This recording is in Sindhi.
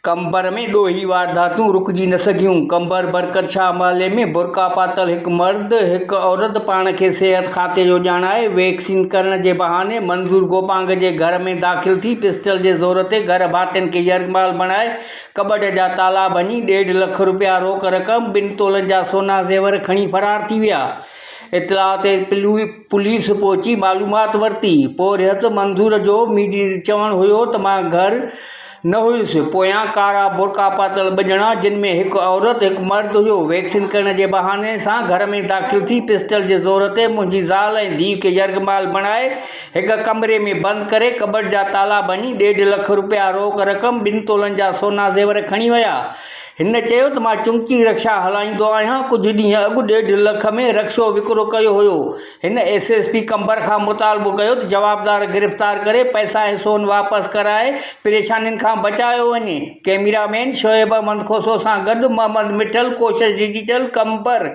قمبر ۾ ڏوهي وارداتون رڪجي نه سگهيون، قمبر برڪت شاهه محلي ۾ برقعا پاتل هڪ مرد هڪ عورت پاڻ کي صحت کاتي جو ڄاڻائي ويڪسين ڪرڻ جي بهاني منظور گوپانگ جي گهر ۾ داخل ٿي پسٽل جي زور تي گهر ڀاتين کي يرغمال بڻائي ڪٻٽ جا تالا ڀڃي ڏيڍ لک رپيا روڪ رقم ٻن تولن جا سونا زيور کڻي فرار ٿي ويا. اطلاع تي پوليس پهچي معلومات ورتي. پورهيت منظور جو چوڻ هيو ته مان گهر نه هيس، پويان ڪارا برقعا پاتل ٻه ڄڻا جن ۾ هڪ عورت هڪ مرد هيو، ويڪسين ڪرڻ جي بهاني سان گهر ۾ داخل ٿي پسٽل جي زور تي منهنجي زال ۽ ڌيء کي يرغمال بڻائي هڪ ڪمري ۾ بند ڪري ڪٻٽ جا تالا ڀڃي ڏيڍ لک رپيا روڪ رقم ٻن تولن جا سونا زيور کڻي ويا. هن چيو ته مان چنگچي رڪشا هلائيندو آهيان، ڪجهه ڏينهن اڳ ڏيڍ لک ۾ رڪشو وڪرو ڪيو هيو. هن ايس ايس پي قمبر کان مطالبو ڪيو ته جوابدار گرفتار ڪري پئسا ۽ سون واپس ڪرائي پريشانين کان بچايو وڃي. ڪئميرا مين شعيب احمد کوسو سان گڏ محمد مٺل، ڪوشش ڊجيٽل، قمبر.